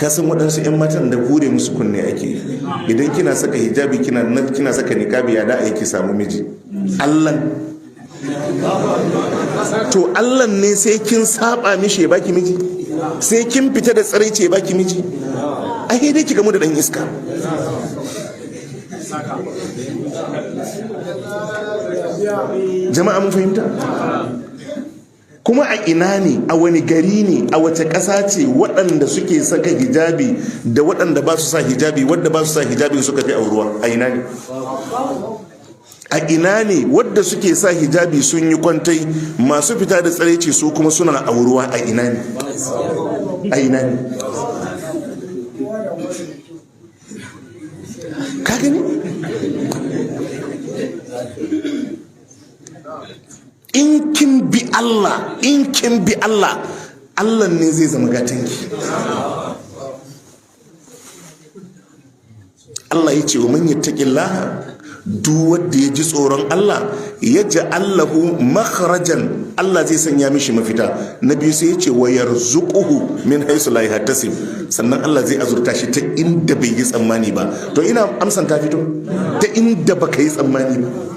Ka san waɗansu 'yan matan da hure musu kunne ake yi. Idan kina saka hijabi, kina saka niqabi, ya da aiki samu miji? Allah to, Allah ne sai kin saba mishi ya baki miji? Sai kin fita da tsiraici ya baki miji? Ai dai ki gamu da dan iska. Jama'a, mun fahimta? Kuma a ina ne, a wani gari ne, a wace ƙasa ce waɗanda suke saka hijabi da waɗanda ba su sa hijabi, wadda ba su sa hijabin suka fi auruwa? A ina ne? A ina ne wadda suke sa hijabi sun yi kwantai, masu fita da tsiraici su kuma suna auruwa? A ina ne? A ina ne? Ka gani, in kin bi Allah, in kin bi Allah, Allah ne zai zama gatanki. Allah ya ce wa man yattaqillaha, duk wanda ya ji tsoron Allah, ya ja'allahu makhrajan, Allah zai sanya mishi mafita. Na biyu sai ya ce wa yarzuquhu min haythu la yahtasib, sannan Allah zai azurta shi ta inda bai yi tsammani ba. To ina amsan ta fito? Ta inda baka yi tsammani ba.